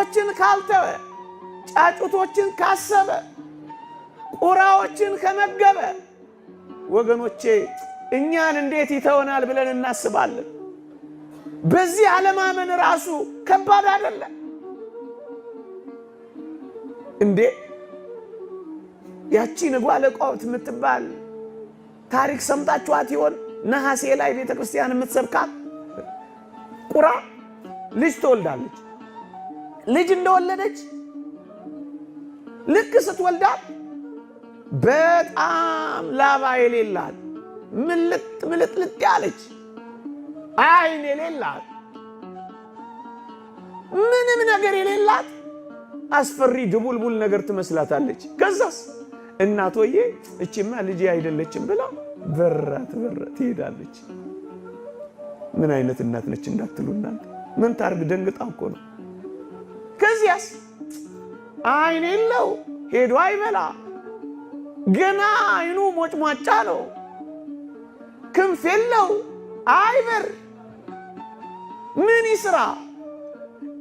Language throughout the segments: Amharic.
ወፎችን ካልተወ፣ ጫጩቶችን ካሰበ፣ ቁራዎችን ከመገበ፣ ወገኖቼ እኛን እንዴት ይተወናል ብለን እናስባለን። በዚህ አለማመን ራሱ ከባድ አይደለም እንዴ? ያቺ ንጓለ ቋውት የምትባል ታሪክ ሰምታችኋት ይሆን? ነሐሴ ላይ ቤተ ክርስቲያን የምትሰብካት ቁራ ልጅ ትወልዳለች። ልጅ እንደወለደች ልክ ስትወልዳት በጣም ላባ የሌላት፣ ምልጥ ምልጥልጥ ያለች፣ አይን የሌላት፣ ምንም ነገር የሌላት አስፈሪ ድቡልቡል ነገር ትመስላታለች። ከዛስ እናቶዬ እቺማ ልጄ አይደለችም ብላ በራ ትበራ ትሄዳለች። ምን አይነት እናት ነች እንዳትሉ እናንተ፣ ምን ታርግ፣ ደንግጣ እኮ ነው። ከዚያስ አይን የለው፣ ሄዶ አይበላ፣ ገና አይኑ ሞጭሟጫ ነው። ክንፍ የለው፣ አይበር፣ ምን ይስራ?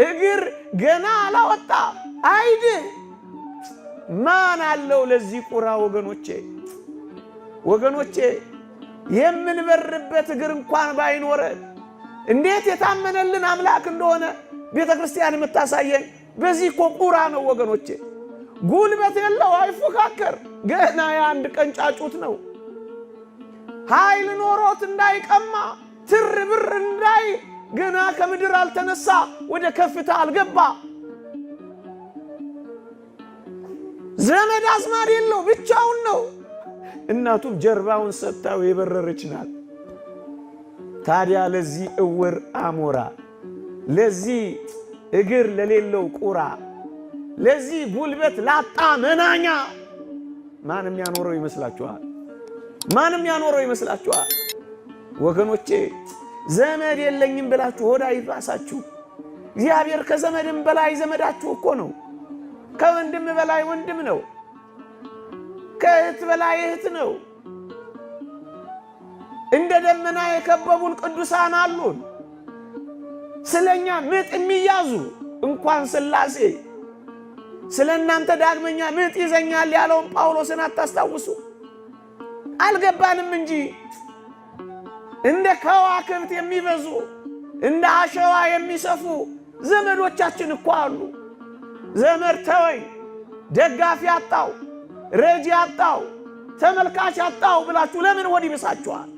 እግር ገና አላወጣ፣ አይድህ። ማን አለው ለዚህ ቁራ? ወገኖቼ፣ ወገኖቼ፣ የምንበርበት እግር እንኳን ባይኖረን እንዴት የታመነልን አምላክ እንደሆነ ቤተ ክርስቲያን የምታሳየን በዚህ እኮ ቁራ ነው ወገኖቼ። ጉልበት የለው፣ አይፎካከር፣ ገና የአንድ ቀን ጫጩት ነው። ኃይል ኖሮት እንዳይቀማ፣ ትር ብር እንዳይ፣ ገና ከምድር አልተነሳ፣ ወደ ከፍታ አልገባ። ዘመድ አዝማድ የለው፣ ብቻውን ነው። እናቱም ጀርባውን ሰጥታው የበረረች ናት። ታዲያ ለዚህ እውር አሞራ፣ ለዚህ እግር ለሌለው ቁራ፣ ለዚህ ጉልበት ላጣ መናኛ ማንም ያኖረው ይመስላችኋል? ማንም ያኖረው ይመስላችኋል? ወገኖቼ፣ ዘመድ የለኝም ብላችሁ ሆዳ ይባሳችሁ። እግዚአብሔር ከዘመድም በላይ ዘመዳችሁ እኮ ነው። ከወንድም በላይ ወንድም ነው። ከእህት በላይ እህት ነው። እንደ ደመና የከበቡን ቅዱሳን አሉን። ስለኛ ምጥ የሚያዙ፣ እንኳን ሥላሴ ስለ እናንተ ዳግመኛ ምጥ ይዘኛል ያለውን ጳውሎስን አታስታውሱ? አልገባንም እንጂ እንደ ከዋክብት የሚበዙ፣ እንደ አሸዋ የሚሰፉ ዘመዶቻችን እኮ አሉ። ዘመድ ተወኝ፣ ደጋፊ አጣው፣ ረጂ አጣው፣ ተመልካች አጣው ብላችሁ ለምን ሆድ ይብሳችኋል?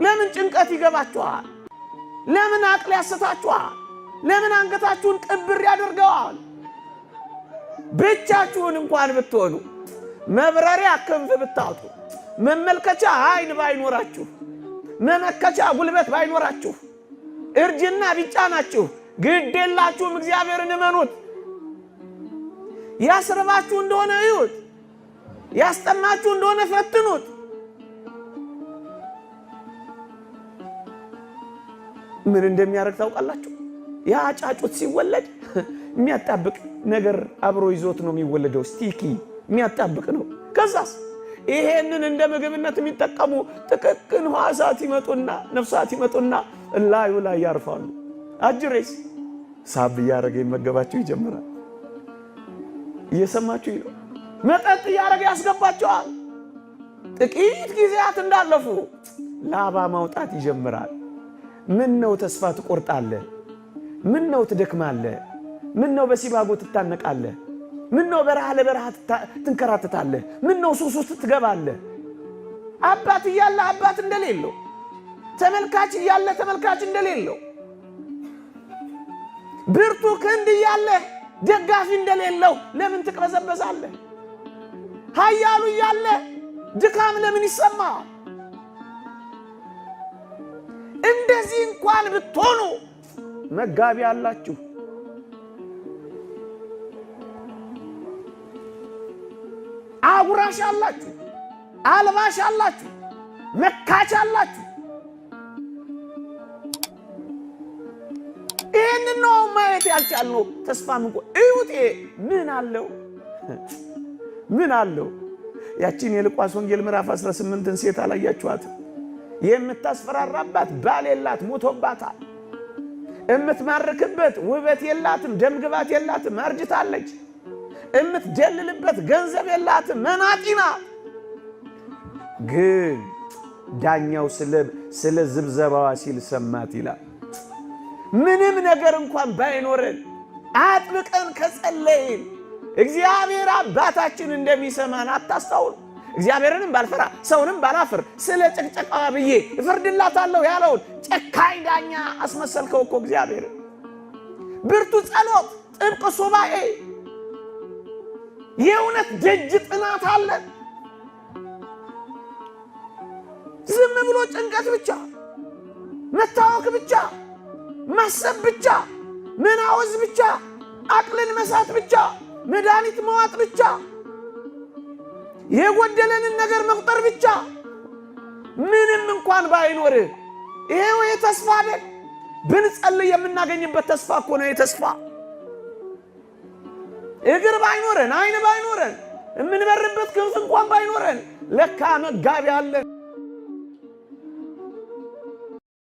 ለምን ጭንቀት ይገባችኋል? ለምን አቅል ያስታችኋል? ለምን አንገታችሁን ቅብር ያደርገዋል? ብቻችሁን እንኳን ብትሆኑ፣ መብረሪያ ክንፍ ብታጡ፣ መመልከቻ አይን ባይኖራችሁ፣ መመከቻ ጉልበት ባይኖራችሁ፣ እርጅና ቢጫናችሁ፣ ግድ የላችሁም። እግዚአብሔርን እመኑት። ያስርባችሁ እንደሆነ እዩት። ያስጠማችሁ እንደሆነ ፈትኑት። ምን እንደሚያደርግ ታውቃላችሁ? ያ ጫጩት ሲወለድ የሚያጣብቅ ነገር አብሮ ይዞት ነው የሚወለደው። Sticky የሚያጣብቅ ነው። ከዛስ ይሄንን እንደ ምግብነት የሚጠቀሙ ጥቅቅን ሕዋሳት ይመጡና፣ ነፍሳት ይመጡና እላዩ ላይ ያርፋሉ። አጅሬስ ሳብ እያደረገ ይመገባቸው ይጀምራል። እየሰማችሁ ነው። መጠጥ እያደረገ ያስገባቸዋል። ጥቂት ጊዜያት እንዳለፉ ላባ ማውጣት ይጀምራል። ምን ነው ተስፋ ትቆርጣለህ? ምን ነው ትደክማለህ? ምን ነው በሲባጎ ትታነቃለህ? ምን ነው በረሃ ለበረሃ ትንከራተታለህ? ምን ነው ሱስ ውስጥ ትገባለህ? አባት እያለ አባት እንደሌለው፣ ተመልካች እያለ ተመልካች እንደሌለው፣ ብርቱ ክንድ እያለ ደጋፊ እንደሌለው ለምን ትቅበዘበዛለህ? ኃያሉ እያለ ድካም ለምን ይሰማል? እንደዚህ እንኳን ብትሆኑ መጋቢ አላችሁ። አጉራሽ አላችሁ፣ አልባሽ አላችሁ፣ መካች አላችሁ። ይህንን ነው ማየት ያልቻልነው። ተስፋ ምንቆ እዩት። ምን አለው? ምን አለው? ያቺን የሉቃስ ወንጌል ምዕራፍ 18ን ሴት አላያችኋትም? የምታስፈራራባት ባል የላት፣ ሞቶባታል። እምትማርክበት ውበት የላትም፣ ደምግባት የላትም፣ አርጅታለች። እምትደልልበት ገንዘብ የላትም፣ መናጢ ናት። ግን ዳኛው ስለ ዝብዘባዋ ሲል ሰማት ይላል። ምንም ነገር እንኳን ባይኖረን አጥብቀን ከጸለይን እግዚአብሔር አባታችን እንደሚሰማን አታስታውሉ። እግዚአብሔርንም ባልፈራ ሰውንም ባላፍር ስለ ጭቅጨቃዋ ብዬ እፈርድላታለሁ ያለውን ጨካኝ ዳኛ አስመሰልከው እኮ እግዚአብሔር። ብርቱ ጸሎት፣ ጥብቅ ሱባኤ፣ የእውነት ደጅ ጥናት አለ። ዝም ብሎ ጭንቀት ብቻ፣ መታወክ ብቻ፣ ማሰብ ብቻ፣ መናወዝ ብቻ፣ አቅልን መሳት ብቻ፣ መድኃኒት መዋጥ ብቻ፣ የጎደለንን ነገር መቁጠር ብቻ፣ ምንም እንኳን ባይኖርህ ይሄው የተስፋ አይደል? ብንጸልይ የምናገኝበት ተስፋ እኮ ነው። የተስፋ እግር ባይኖረን አይን ባይኖረን የምንበርበት ክንፍ እንኳን ባይኖረን ለካ መጋቢ አለን።